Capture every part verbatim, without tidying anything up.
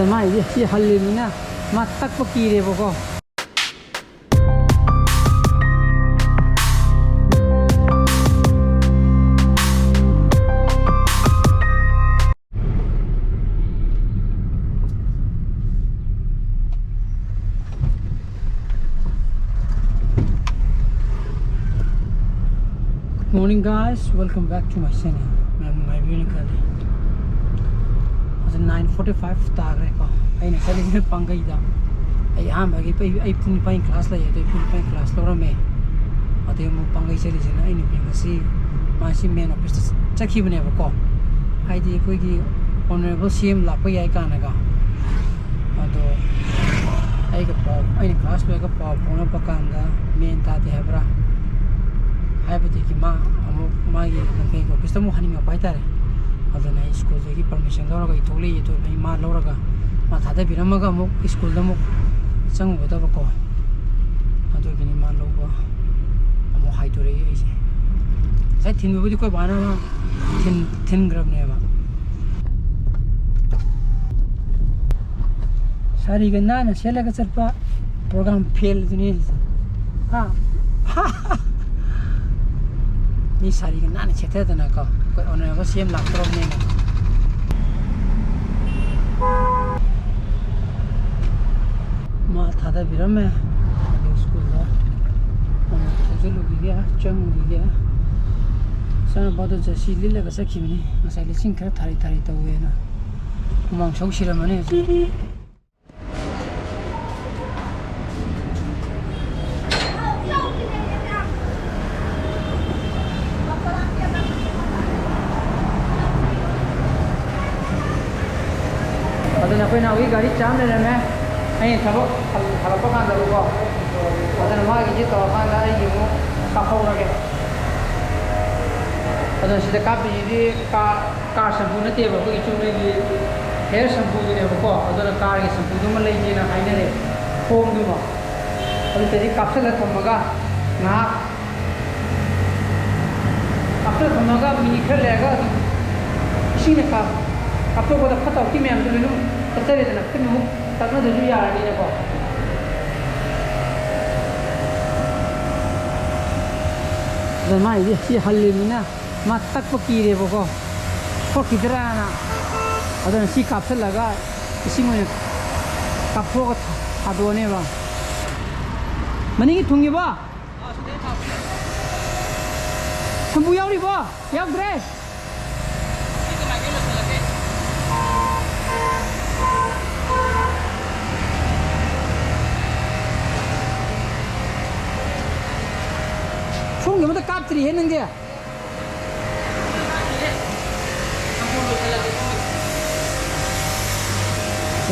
ꯃꯥꯏꯁꯦ ꯁꯤ ꯍꯜꯂꯤꯕꯅꯤꯅ ꯃꯥ ꯇꯛꯄ ꯀꯤꯔꯦꯕꯀꯣ꯫ Good morning, guys, welcome back to my channel. ꯃꯌꯥꯝ ꯅꯨꯡꯉꯥꯏꯕꯤꯔꯤꯅ ꯈꯜꯂꯤ꯫ ꯍꯧꯖꯤꯛ nine forty five ꯇꯥꯈ꯭ꯔꯦꯀꯣ꯫ ꯑꯩꯅ ꯆꯠꯂꯤꯁꯤꯅ ꯄꯥꯡꯒꯩꯗ꯫ ꯑꯩ ꯑꯍꯥꯟꯕꯒꯤ ꯑꯩ ꯑꯩ ꯄꯨꯡ ꯅꯤꯄꯥꯟꯒꯤ ꯀ꯭ꯂꯥꯁ ꯂꯩ, ꯑꯗꯨ ꯑꯩ ꯄꯨꯡ ꯅꯤꯄꯥꯟꯒꯤ ꯀ꯭ꯂꯥꯁ ꯂꯧꯔꯝꯃꯦ꯫ ꯑꯗꯩ ꯑꯃꯨꯛ ꯄꯥꯡꯒꯩ ꯆꯠꯂꯤꯁꯤꯅ ꯑꯩ ꯅꯨꯄꯤ ꯉꯁꯤ ꯃꯥꯁꯤ ꯃꯦꯟ ꯑꯣꯐꯤꯁꯇ ꯆꯠꯈꯤꯕꯅꯦꯕꯀꯣ꯫ ꯍꯥꯏꯗꯤ ꯑꯩꯈꯣꯏꯒꯤ ꯑꯣꯅꯔꯦꯕꯜ ꯁꯤ ꯑꯦꯝ ꯂꯥꯛꯄ ꯌꯥꯏ ꯀꯥꯏꯅꯒ꯫ ꯑꯗꯣ ꯑꯩꯒ ꯄꯥꯎ ꯑꯩꯅ ꯀ꯭ꯂꯥꯁ ꯂꯣꯏꯔꯒ ꯄꯥꯎ ꯐꯥꯎꯅꯕ ꯀꯥꯟꯗ ꯃꯦꯟ ꯇꯥꯗꯦ ꯍꯥꯏꯕ꯭ꯔꯥ? ꯍꯥꯏꯕꯗꯒꯤ ꯃꯥ ꯑꯃꯨꯛ ꯃꯥꯒꯤ ꯂꯝꯐꯦꯜꯒꯤ ꯑꯣꯐꯤꯁꯇ ꯑꯃꯨꯛ ꯍꯟꯅꯤꯡꯉꯛꯄ ꯍꯥꯏꯇꯥꯔꯦ꯫ ꯑꯗꯨꯅ ꯑꯩ ꯁ꯭ꯀꯨꯜꯗꯒꯤ ꯄꯔꯃꯤꯁꯟ ꯂꯧꯔꯒ ꯑꯩ ꯊꯣꯛꯂꯛꯏ꯫ ꯑꯗꯨꯅ ꯑꯩ ꯃꯥ ꯂꯧꯔꯒ ꯃꯥ ꯊꯥꯗꯕꯤꯔꯝꯃꯒ ꯑꯃꯨꯛ ꯁ꯭ꯀꯨꯜꯗ ꯑꯃꯨꯛ ꯆꯪꯉꯨꯒꯗꯕꯀꯣ꯫ ꯑꯗꯨꯒꯤꯅꯤ ꯃꯥ ꯂꯧꯕ ꯑꯃꯨꯛ ꯍꯥꯏꯗꯣꯔꯛꯏ ꯑꯩꯁꯦ꯫ ꯉꯁꯥꯏ ꯊꯤꯟꯕꯕꯨꯗꯤ ꯑꯩꯈꯣꯏ ꯕꯥꯅ ꯊꯤꯟ-, ꯊꯤꯟꯈ꯭ꯔꯕꯅꯦꯕ꯫ ꯁꯥꯔꯤꯒ ꯅꯥꯟꯅ ꯁꯦꯠꯂꯒ ꯆꯠꯄ ꯄ꯭ꯔꯣꯒ꯭ꯔꯥꯝ ꯐꯦꯜꯗꯨꯅꯤ꯫ ꯍꯥ? ꯃꯤ ꯁꯥꯔꯤꯒ ꯅꯥꯟꯅ ꯁꯦꯠꯊꯗꯅꯀꯣ, ꯑꯩꯈꯣꯏ ꯑꯣꯅꯔꯦꯕꯜ ꯁꯤ ꯑꯦꯝ ꯂꯥꯛꯇꯣꯔꯕꯅꯤꯅ꯫ ꯃꯥ ꯊꯥꯗꯕꯤꯔꯝꯃꯦ꯫ ꯑꯗꯨ ꯁ꯭ꯀꯨꯜꯗ ꯑꯃꯨꯛ ꯊꯧꯖꯤꯜꯂꯨꯈꯤꯒꯦ, ꯆꯪꯉꯨꯈꯤꯒꯦ꯫ ꯏꯆꯥꯅꯨꯄꯥꯗꯣ ꯖꯔꯁꯤ ꯂꯤꯠꯂꯒ ꯆꯠꯈꯤꯕꯅꯤ꯫ ꯉꯁꯥꯏ ꯂꯤꯁꯤꯡ ꯈꯔ ꯊꯥꯔꯤ ꯊꯥꯔꯤ ꯇꯧꯋꯦꯅ꯫ ꯍꯨꯃꯥꯡ ꯁꯧ ꯁꯤꯔꯝꯃꯅꯤ ꯍꯧꯖꯤꯛ꯫ ꯑꯗꯨꯅ ꯑꯩꯈꯣꯏ ꯅꯥꯎꯒꯤ ꯒꯥꯔꯤ ꯆꯥꯝ ꯂꯩꯔꯝꯃꯦ꯫ ꯑꯩꯅ ꯊꯕꯛ ꯍꯜ-, ꯍꯜꯂꯛꯄ ꯀꯥꯟꯗꯀꯣ꯫ ꯑꯗꯨꯅ ꯃꯥꯒꯤꯁꯤ ꯇꯧꯔꯀꯥꯟꯗ ꯑꯩꯒꯤ ꯑꯃꯨꯛ ꯀꯥꯞꯍꯧꯔꯒꯦ꯫ ꯑꯗꯨꯅ ꯁꯤꯗ ꯀꯥꯞꯄꯤꯁꯤꯗꯤ ꯀꯥ-, ꯀꯥꯔ ꯁꯝꯄꯨ ꯅꯠꯇꯦꯕ, ꯑꯩꯈꯣꯏꯒꯤ ꯆꯨꯝꯅꯒꯤ ꯍꯦꯌꯔ ꯁꯝꯄꯨꯗꯨꯅꯦꯕꯀꯣ꯫ ꯑꯗꯨꯅ ꯀꯥꯔꯒꯤ ꯁꯝꯄꯨꯗꯨꯃ ꯂꯩꯒꯦꯅ ꯍꯥꯏꯅꯔꯦ, ꯐꯣꯝꯗꯨꯃ꯫ ꯑꯗꯨ ꯇꯗꯤ ꯀꯥꯞꯁꯤꯜꯂ ꯊꯝꯃꯒ ꯉꯥꯏꯍꯥꯛ ꯀꯥꯞꯁꯤꯜꯂ ꯊꯝꯃꯒ ꯃꯤꯅꯤꯠ ꯈꯔ ꯂꯩꯔꯒ ꯑꯗꯨꯝ ꯏꯁꯤꯡꯅ ꯀꯥꯞ-, ꯀꯥꯞꯊꯣꯛꯄꯗ ꯐꯠꯇ ꯍꯥꯎꯊꯤ ꯃꯌꯥꯝꯗꯣ ꯂꯣꯏꯅ ꯆꯠꯆꯔꯦꯗꯅ, ꯈꯨꯠꯅ ꯑꯃꯨꯛ ꯇꯛꯅꯗ꯭ꯔꯁꯨ ꯌꯥꯔꯅꯤꯅꯀꯣ꯫ ꯑꯗ ꯃꯥꯏꯗꯤ ꯁꯤ ꯍꯜꯂꯤꯕꯅꯤꯅ ꯃꯥ ꯇꯛꯄ ꯀꯤꯔꯦꯕꯀꯣ, ꯊꯣꯛꯈꯤꯗ꯭ꯔꯥꯅ꯫ ꯑꯗꯨꯅ ꯁꯤ ꯀꯥꯞꯁꯤꯜꯂꯒ ꯏꯁꯤꯡ ꯑꯣꯏꯅ ꯀꯥꯞꯊꯣꯛꯑꯒ ꯊꯥꯗꯣꯛꯑꯅꯦꯕ꯫ ꯃꯅꯤꯡꯒꯤ ꯊꯨꯡꯉꯤꯕꯣ? ꯁꯝꯕꯨ ꯌꯥꯎꯔꯤꯕꯣ? ꯌꯥꯎꯗ꯭ꯔꯦ꯫ ꯁꯣꯝꯒꯤ ꯑꯃꯇ ꯀꯥꯞꯇ꯭ꯔꯤꯍꯦ ꯅꯪꯗꯤ꯫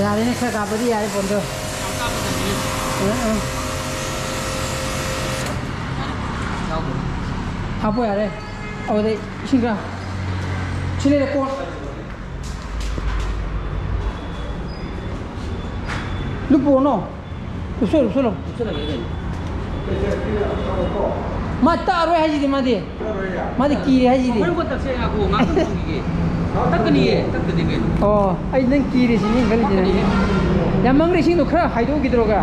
ꯌꯥꯔꯦꯅꯦ, ꯈꯔ ꯀꯥꯞꯄꯗꯤ ꯌꯥꯔꯦ ꯐꯣꯟꯗꯣ꯫ ꯑ, ꯑ꯫ ꯍꯥꯞꯄꯣ ꯌꯥꯔꯦ꯫ ꯑꯗꯨꯗꯩ ꯏꯁꯤꯡ ꯈꯔ꯫ ꯁꯤ ꯂꯩꯔꯦ ꯀꯣꯟ꯫ ꯂꯨꯞꯄꯨꯔꯅꯣ? ꯂꯨꯞꯁꯜꯂꯣ, ꯂꯨꯞꯁꯜꯂꯣ꯫ ꯂꯨꯞꯁꯜꯂꯒꯦ ꯀꯩꯅꯣ꯫ ꯃꯥ ꯇꯛꯑꯔꯣꯏ ꯍꯥꯏꯁꯤꯗꯤ ꯃꯥꯗꯤ꯫ ꯃꯥꯗꯤ ꯀꯤꯔꯦ ꯍꯥꯏꯁꯤꯗꯤ꯫ ꯍꯣꯔꯦꯟ ꯀꯣꯟ ꯇꯛꯁꯦ, ꯉꯥꯏꯈꯣ, ꯉꯥꯏꯍꯥꯛꯇꯪ ꯊꯝꯈꯤꯒꯦ꯫ ꯇꯛꯀꯅꯤꯌꯦ, ꯇꯛꯇꯗꯤ ꯀꯩꯅꯣ꯫ ꯑꯣ, ꯑꯩ ꯅꯪ ꯀꯤꯔꯦ ꯁꯤꯅꯤ ꯈꯜꯂꯤꯁꯤꯅꯦ꯫ ꯇꯛꯀꯅꯤꯌꯦ꯫ ꯌꯥꯝ ꯃꯪꯔꯦ, ꯏꯁꯤꯡꯗꯣ ꯈꯔ ꯍꯥꯏꯗꯣꯛꯈꯤꯗ꯭ꯔꯣꯒ꯫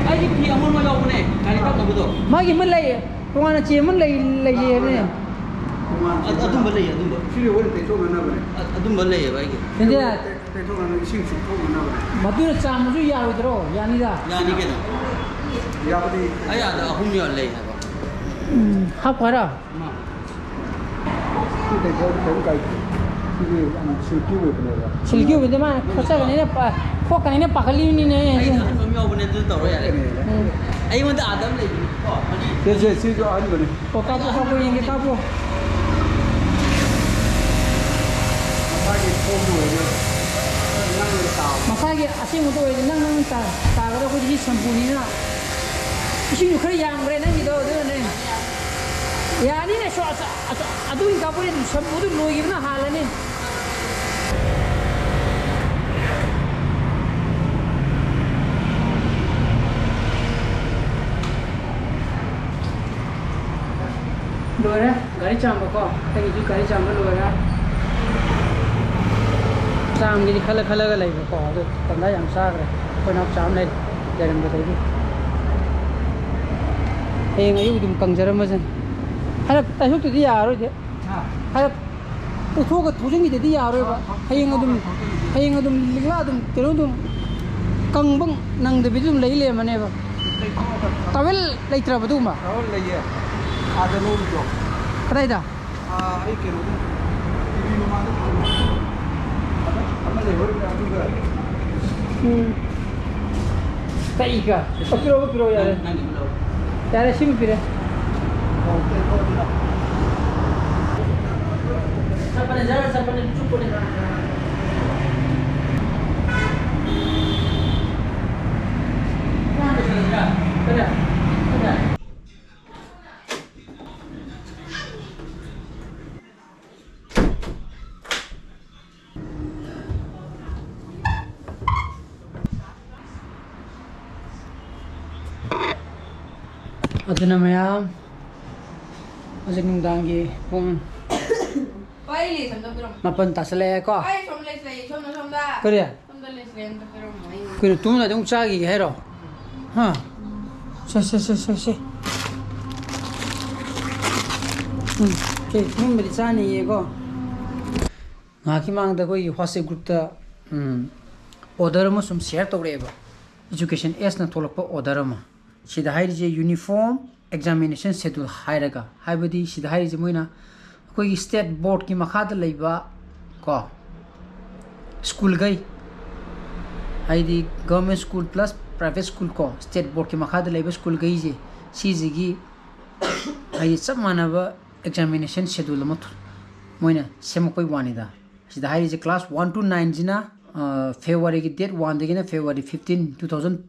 ꯑꯩꯒꯤ ꯐꯤ ꯑꯃꯣꯟꯕ ꯌꯥꯎꯕꯅꯦ, ꯒꯥꯔꯤ ꯇꯛꯅꯕꯗꯣ꯫ ꯃꯥꯒꯤ ꯑꯃ ꯂꯩ, ꯇꯣꯉꯥꯟꯅ ꯆꯦ ꯑꯃ ꯂꯩ, ꯂꯩꯌꯦ ꯍꯥꯏꯕꯅꯦ꯫ ꯑ-, ꯑꯗꯨꯝꯕ ꯂꯩꯌꯦ, ꯑꯗꯨꯝꯕ꯫ ꯁꯤꯗꯤ ꯍꯣꯔꯦꯟ ꯇꯩꯊꯣꯛꯅꯅꯕꯅꯦ꯫ ꯑ-, ꯑꯗꯨꯝꯕ ꯂꯩꯌꯦꯕ ꯑꯩꯒꯤ꯫ ꯅꯠꯇꯦ꯫ ꯇꯩ-, ꯇꯩꯊꯣꯛꯅꯅꯕ ꯏꯁꯤꯡ ꯆꯨꯞꯊꯣꯛꯅꯅꯕꯅꯦ꯫ ꯃꯗꯨꯅ ꯆꯥꯝꯕꯁꯨ ꯌꯥꯔꯣꯏꯗ꯭ꯔꯣ? ꯌꯥꯅꯤꯗ꯫ ꯌꯥꯅꯤ ꯀꯩꯅꯣ꯫ ꯌꯥꯕꯗꯤ ꯑꯩ ꯑꯥꯗ ꯑꯍꯨꯝ ꯌꯣꯜ ꯂꯩ ꯍꯥꯏꯕ꯫ ꯎꯝ, ꯍꯥꯞꯈꯣ ꯍꯥꯏꯔꯣ? ꯁꯤ ꯇꯩꯊꯣꯛꯑꯗꯤ ꯀꯩꯝ ꯀꯥꯏꯗꯦ꯫ ꯁꯤꯗꯤ ꯌꯥꯝ ꯁꯤꯜꯀꯤ ꯑꯣꯏꯕꯅꯦꯕ꯫ ꯁꯤꯜꯀꯤ ꯑꯣꯏꯕꯗꯤ ꯃꯥ ꯈꯣꯠꯆꯒꯅꯤꯅ ꯄꯥ-, ꯈꯣꯠꯀꯅꯤꯅ ꯄꯥꯈꯠꯂꯤꯕꯅꯤꯅꯦ ꯑꯩ ꯑꯩꯁꯦ꯫ ꯑꯍꯟꯕ ꯑꯃ ꯌꯥꯎꯕꯅꯦ, ꯑꯗꯨ ꯇꯧꯔꯣ ꯌꯥꯔꯦ꯫ ꯎꯝ꯫ ꯑꯩꯉꯣꯟꯗ ꯑꯥꯗ ꯑꯃ ꯂꯩꯕꯅꯦ꯫ ꯁꯦ, ꯁꯦ, ꯁꯤꯁꯨ ꯑꯍꯟꯕꯅꯦ꯫ ꯑꯣ, ꯀꯥꯞꯄꯣ, ꯀꯥꯞꯄꯣ, ꯌꯦꯡꯒꯦ, ꯀꯥꯞꯄꯣ꯫ ꯃꯁꯥꯒꯤ ꯐꯣꯝꯗꯨ ꯑꯣꯏꯔꯗꯤ ꯅꯪ ꯇꯥꯎ꯫ ꯃꯁꯥꯒꯤ ꯑꯁꯦꯡꯕꯗꯣ ꯑꯣꯏꯔꯗꯤ ꯅꯪ, ꯅꯪ ꯇꯥ-, ꯇꯥꯒꯗꯕ, ꯑꯩꯈꯣꯏꯗꯤ ꯁꯤ ꯁꯝꯄꯨꯅꯤꯅ꯫ ꯏꯁꯤꯡꯁꯨ ꯈꯔ ꯌꯥꯝꯈ꯭ꯔꯦ ꯅꯪꯒꯤꯗꯣ, ꯑꯗꯨꯅꯅꯦ꯫ ꯌꯥꯅꯤꯅꯦ, ꯁꯣ-, ꯑꯁ-, ꯑꯁ-, ꯑꯗꯨꯒꯤ ꯀꯥꯞꯄꯣꯏ, ꯁꯝꯄꯨꯗꯨ ꯂꯣꯏꯈꯤꯕꯅ ꯍꯥꯜꯂꯅꯤ꯫ ꯂꯣꯏꯔꯦ ꯒꯥꯔꯤ ꯆꯥꯝꯕꯀꯣ, ꯑꯩꯒꯤꯁꯨ ꯒꯥꯔꯤ ꯆꯥꯝꯕ ꯂꯣꯏꯔꯦ꯫ ꯆꯥꯝꯒꯤꯗꯤ ꯈꯜꯂ ꯈꯜꯂꯒ ꯂꯩꯕꯀꯣ, ꯑꯗꯣ ꯇꯟꯖꯥ ꯌꯥꯝ ꯆꯥꯈ꯭ꯔꯦ꯫ ꯑꯩꯈꯣꯏ ꯅꯥꯎꯆꯥ ꯑꯃ ꯂꯩꯔꯦ, ꯂꯩꯔꯝꯕꯗꯒꯤ꯫ ꯍꯌꯦꯡ ꯑꯌꯨꯛ ꯑꯗꯨꯝ ꯀꯪꯖꯔꯝꯃꯁꯅꯤ꯫ ꯍꯥꯏꯔꯞ ꯑꯌꯨꯛꯇꯗꯤ ꯌꯥꯔꯔꯣꯏꯗꯤ꯫ ꯍꯥ? ꯍꯥꯏꯔꯞ ꯄꯨꯊꯣꯛꯑꯒ ꯊꯧꯖꯤꯟꯈꯤꯗꯗꯤ ꯌꯥꯔꯣꯏꯕ꯫ ꯍꯌꯦꯡ ꯑꯗꯨꯝ, ꯍꯌꯦꯡ ꯑꯗꯨꯝ ꯂꯤꯛꯂꯥ ꯑꯗꯨꯝ ꯀꯩꯅꯣ ꯑꯗꯨꯝ ꯀꯪꯕ ꯅꯪꯗꯕꯤꯗ ꯑꯗꯨꯝ ꯂꯩ ꯂꯩꯔꯝꯃꯅꯦꯕ꯫ ꯇꯥꯋꯦꯜ ꯂꯩꯇ꯭ꯔꯕ ꯑꯗꯨꯒꯨꯝꯕ? ꯇꯥꯋꯦꯜ ꯂꯩꯌꯦ꯫ ꯑꯥꯗ ꯂꯧꯔꯨꯆꯣ꯫ ꯀꯗꯥꯏꯗ? ꯑꯥ, ꯑꯩ ꯀꯩꯅꯣꯗ, ꯇꯤ ꯚꯤ ꯃꯃꯥꯡꯗ ꯊꯝꯃꯦ꯫ ꯑꯃ, ꯑꯃ ꯂꯩꯍꯧꯔꯤꯕ꯭ꯔꯥ? ꯑꯗꯨꯒ ꯎꯝ꯫ ꯀꯛꯏꯒ꯫ ꯑꯣ, ꯄꯤꯔꯛꯑꯣ, ꯄꯤꯔꯛꯑꯣ, ꯌꯥꯔꯦ꯫ ꯅꯪ, ꯅꯪꯒꯤ ꯑꯃ ꯂꯧꯔꯣ꯫ ꯌꯥꯔꯦ, ꯁꯤꯃ ꯄꯤꯔꯦ꯫ ꯑꯣ, ꯄꯤꯔꯛꯑꯣ, ꯄꯤꯔꯛꯑꯣ꯫ ꯆꯠꯄꯅꯦ, ꯖꯔ ꯆꯠꯄꯅꯦ, ꯆꯨꯞꯄꯅꯦ꯫ ꯀꯔꯤ? ꯀꯔꯤ? ꯑꯗꯨꯅ ꯃꯌꯥꯝ, ꯍꯧꯖꯤꯛ ꯅꯨꯡꯗꯥꯡꯒꯤ ꯄꯨꯡ ꯄꯥꯏꯔꯤ, ꯁꯣꯝꯗ ꯄꯤꯔꯝꯃꯣ꯫ ꯃꯥꯄꯟ ꯇꯥꯁꯜꯂꯛꯑꯦ ꯀꯣ꯫ ꯄꯥꯏ, ꯁꯣꯝ ꯂꯩꯁꯤꯜꯂꯛꯑꯦ, ꯁꯣꯝꯗ, ꯁꯣꯝꯗ꯫ ꯀꯔꯤ? ꯁꯣꯝꯗ ꯂꯩꯁꯤꯜꯂꯛꯑꯦ, ꯑꯝꯇ ꯄꯤꯔꯝꯃꯣ, ꯑꯩ ꯀꯩꯅꯣ, ꯇꯨꯝꯗ ꯑꯗꯨꯝ ꯆꯥꯈꯤꯒꯦ ꯍꯥꯏꯔꯣ? ꯍꯥ? ꯁꯦ, ꯁꯦ, ꯁꯦ, ꯁꯦ, ꯁꯦ꯫ ꯎꯝ, ꯁꯦ, ꯇꯨꯝꯕꯗꯤ ꯆꯥꯅꯤꯌꯦꯀꯣ꯫ ꯉꯥꯏꯍꯥꯛꯀꯤ ꯃꯃꯥꯡꯗ ꯑꯩꯈꯣꯏꯒꯤ WhatsApp groupꯇ, ꯎꯝ, order ꯑꯃ ꯁꯨꯝ share ꯇꯧꯔꯛꯑꯦꯕ, Education Sꯅ ꯊꯣꯛꯂꯛꯄ order ꯑꯃ꯫ ꯁꯤꯗ ꯍꯥꯏꯔꯤꯁꯦ Uniform Examination Schedule ꯍꯥꯏꯔꯒ, ꯍꯥꯏꯕꯗꯤ ꯁꯤꯗ ꯍꯥꯏꯔꯤꯁꯦ ꯃꯣꯏꯅ ꯑꯩꯈꯣꯏꯒꯤ state boardꯀꯤ ꯃꯈꯥꯗ ꯂꯩꯕ ꯀꯣ ꯁ꯭ꯀꯨꯜꯈꯩ, ꯍꯥꯏꯗꯤ government school plus private school ꯀꯣ, state boardꯀꯤ ꯃꯈꯥꯗ ꯂꯩꯕ ꯁ꯭ꯀꯨꯜꯈꯩꯁꯦ, ꯁꯤꯁꯤꯒꯤ ꯍꯥꯏꯗꯤ ꯆꯞ ꯃꯥꯟꯅꯕ examination schedule ꯑꯃ ꯊ-, ꯃꯣꯏꯅ ꯁꯦꯝꯃꯛꯄꯩ ꯋꯥꯅꯤꯗ꯫ ꯁꯤꯗ ꯍꯥꯏꯔꯤꯁꯦ class one to nineꯁꯤꯅ, ꯑ, Februaryꯒꯤ date oneꯗꯒꯤꯅ February fifteen, two thousand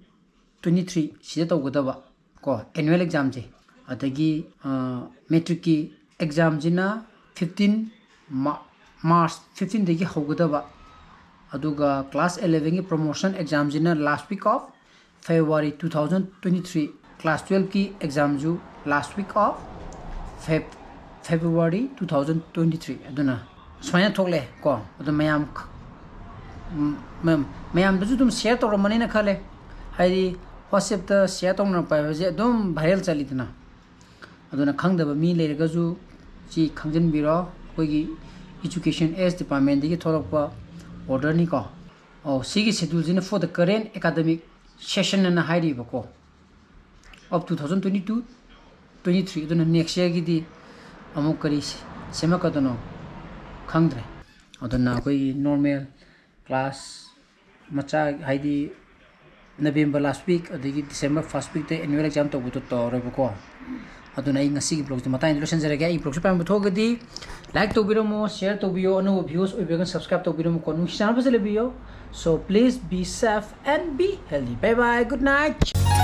twenty three ꯁꯤꯗ ꯇꯧꯒꯗꯕ ꯀꯣ annual examꯁꯦ꯫ ꯑꯗꯒꯤ, ꯑ, matricꯀꯤ examꯁꯤꯅ fifteen ꯃꯥ-, March fifteenꯗꯒꯤ ꯍꯧꯒꯗꯕ꯫ ꯑꯗꯨꯒ class elevenꯒꯤ promotion examꯁꯤꯅ last week of February two thousand twenty three, class twelveꯀꯤ examꯁꯨ last week of Feb-, February two thousand twenty three꯫ ꯑꯗꯨꯅ ꯁꯨꯃꯥꯏꯅ ꯊꯣꯛꯂꯛꯑꯦ ꯀꯣ꯫ ꯑꯗꯣ ꯃꯌꯥꯝ ꯈ-, ꯃꯌꯥꯝꯗꯁꯨ ꯑꯗꯨꯝ ꯁꯤꯌꯔ ꯇꯧꯔꯝꯃꯅꯤꯅ ꯈꯜꯂꯦ꯫ ꯍꯥꯏꯗꯤ ꯋꯥꯆꯦꯞꯇ ꯁꯤꯌꯔ ꯇꯧꯅꯔꯛꯄ ꯍꯥꯏꯕꯁꯦ ꯑꯗꯨꯝ ꯚꯥꯏꯔꯦꯜ ꯆꯠꯂꯤꯗꯅ꯫ ꯑꯗꯨꯅ ꯈꯪꯗꯕ ꯃꯤ ꯂꯩꯔꯒꯁꯨ ꯁꯤ ꯈꯪꯖꯤꯟꯕꯤꯔꯣ꯫ ꯑꯩꯈꯣꯏꯒꯤ ꯏꯖꯨꯀꯦꯁꯟ ꯑꯦꯖ ꯗꯤꯄꯥꯔꯠꯃꯦꯟꯗꯒꯤ ꯊꯣꯛꯂꯛꯄ ꯑꯣꯔꯗꯔꯅꯤꯀꯣ꯫ ꯑꯣ, ꯁꯤꯒꯤ ꯁꯦꯗ꯭ꯌꯨꯜꯁꯤꯅ for the current academic session ꯑꯅ ꯍꯥꯏꯔꯤꯕꯀꯣ, of two thousand twenty two twenty three꯫ ꯑꯗꯨꯅ ꯅꯦꯛꯁ ꯌꯔꯒꯤꯗꯤ ꯑꯃꯨꯛ ꯀꯔꯤ ꯁꯦꯝꯃꯛꯀꯗꯣꯏꯅꯣ ꯈꯪꯗ꯭ꯔꯦ꯫ ꯑꯗꯨꯅ ꯑꯩꯈꯣꯏꯒꯤ ꯅꯣꯔꯃꯦꯜ ꯀ꯭ꯂꯥꯁ ꯃꯆꯥ, ꯍꯥꯏꯗꯤ ꯅꯕꯦꯝꯕꯔ ꯂꯥꯁ ꯋꯤꯛ ꯑꯗꯒꯤ ꯗꯤꯁꯦꯝꯕꯔ ꯐꯥꯔꯁ ꯋꯤꯛꯇ ꯑꯦꯅꯨꯋꯦꯜ ꯑꯦꯛꯖꯥꯝ ꯇꯧꯕꯗꯣ ꯇꯧꯔꯣꯏꯕꯀꯣ꯫ ꯑꯗꯨꯅ ꯑꯩ ꯉꯁꯤꯒꯤ ꯕ꯭ꯂꯣꯒꯁꯦ ꯃꯇꯥꯡꯗ ꯂꯣꯏꯁꯤꯟꯖꯔꯒꯦ꯫ ꯑꯩ ꯕ꯭ꯂꯣꯒꯁꯦ ꯄꯥꯝꯕ ꯊꯣꯛꯑꯒꯗꯤ ꯂꯥꯏꯛ ꯇꯧꯕꯤꯔꯝꯃꯣ, ꯁꯤꯌꯔ ꯇꯧꯕꯤꯌꯣ, ꯑꯅꯧꯕ ꯚ꯭ꯌꯨꯋꯔꯁ ꯑꯣꯏꯕꯤꯔꯒꯅ ꯁꯕꯁꯀ꯭ꯔꯥꯏꯕ ꯇꯧꯕꯤꯔꯝꯃꯨꯀꯣ꯫ ꯅꯨꯡꯁꯤ ꯆꯥꯟꯅꯕꯁꯦ ꯂꯩꯕꯤꯌꯣ꯫ So please be safe and be healthy. Bye bye. Good night.